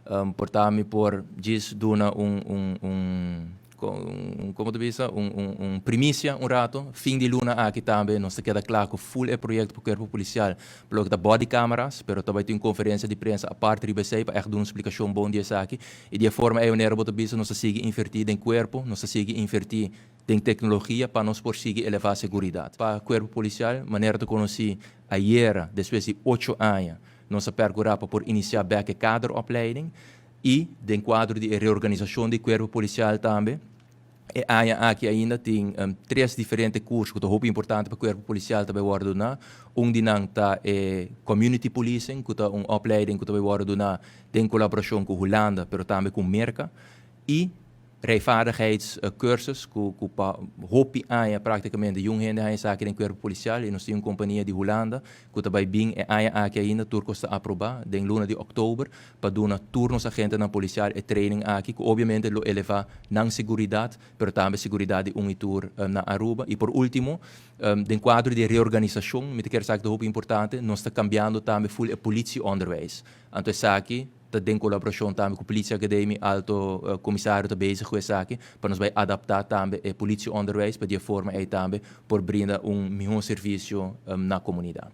Por ta mi por djis duna un, con ta bisa, un primicia un rato. Fin di luna aki tambe nos ta keda cla cu full e proyecto pa Cuerpo Policial, pa loke ta body cameras, pero tambe tin un conferencia di prensa aparte riba esey pa echt duna un explicacion bon di esaki. Y di e forma ey, manera bo ta bisa, nos ta sigui inverti den cuerpo, nos ta sigui inverti den tecnologia pa nos por sigui eleva seguridad. Pa Cuerpo Policial, manera ta conoci, ayera, despues di 8 aña, nos a percura pa por inicia bek e kaderopleiding y den cuadro di reorganisacion di Cuerpo Policial tambe. E aña aki ainda tin tres diferente curso cu ta hopi importante pa Cuerpo Policial tambe wordo duna. Un di nan ta e community policing, cu ta un opleiding cu tambe wordo duna den colaboracion cu Hulanda, pero tambe cu Merca. Y rijvaardigheidscursus, cu pa hopi aña practicamente jong hende a esaki den Cuerpo Policial y nos tin un compania di Hulanda cu tambe bin e aña aki ainda, tur cos ta aproba, den luna di october, pa duna tur nos agentenan policial e training aki, cu obviamente lo eleva nan seguridad, pero tambe seguridad di un y tur na Aruba. Y por ultimo, den cuadro di reorganisacion, mi kier sa cu ta importante, nos ta cambiando tambe full e politieonderwijs. Anto esaki ta den colaboracion tambe cu Politie Academie, alto commissario ta bezig cu esaki, pa nos bay adapta tambe e politieonderwijs, pa di forma ey tambe por brinda un miho servicio na comunidad.